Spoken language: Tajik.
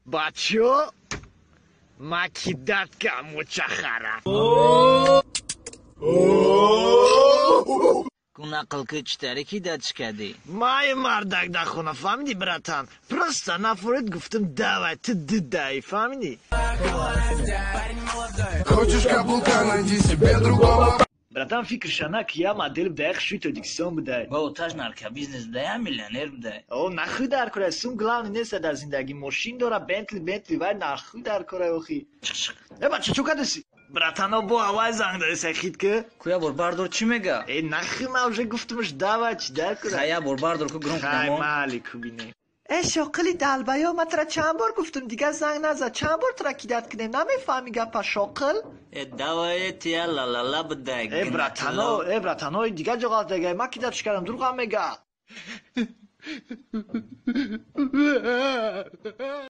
Бачо, ма кидатка мучахара. Ку нақл ки чӣ таре кидатш кардӣ? Май мардак дар хона, фаҳмидӣ, братан? Просто нафоред, гуфтам, давай, ту дидаи, фаҳмидӣ? Хочешь каблука, найди себе другого. Братан, фикрша на ки я модел будай, хуши Тоҷикистон будай. Ба оташ наркобизнес будай, я миллионер будай. О, нахуй дар кора, сум главный нест дар зиндагӣ. Мошин дора, Бентли, Бентли, вай нахуй дар кора, охи. Э, бача, чо кадаси? Братано, бо авай занг дадаси, хит ки. Ку я бор бардор, чӣ мега? Э, нахуй, ма уже гуфтумш, давай, чӣ дар кора? Хай, я бор бардор, ку гром Хай, кунам. мали, ку бинем. Э, шоқили далбаё, ма тра чанд бор гуфтум, дигар занг назад. Чанд бор тра кидат кунем, намефаҳми гапа, шоқил? Э, давай, тия ла-ла-ла будай. Э, братано, э, братано, дигар ҷо ғалат дагай, ма кидатш кардам, дурӯғам мега.